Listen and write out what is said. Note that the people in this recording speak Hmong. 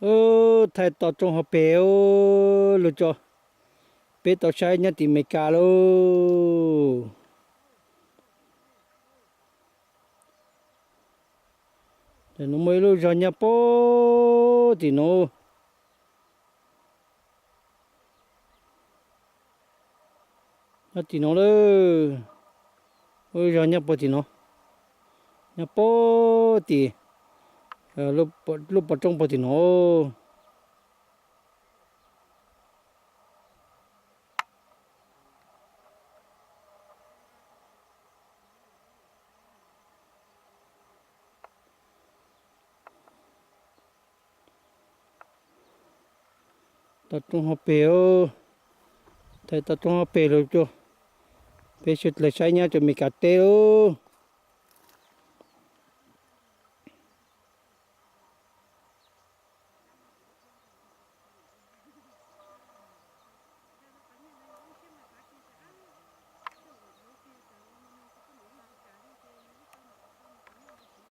Ub, thaij toj roob hauv pes ub, lug tso, peb tau saib nyob tim Meskas lauj. Muaj ib lub zog nyob puag tim no. Nyob tim no lawm. Ub, zog nyob puag tim no, nyob puag tim lub pov roob puag tim no. Toj roob hauv pes, thaij toj roob hauv pes lug, peb sawv dlawg saib nyob rua Meskas teb lauj.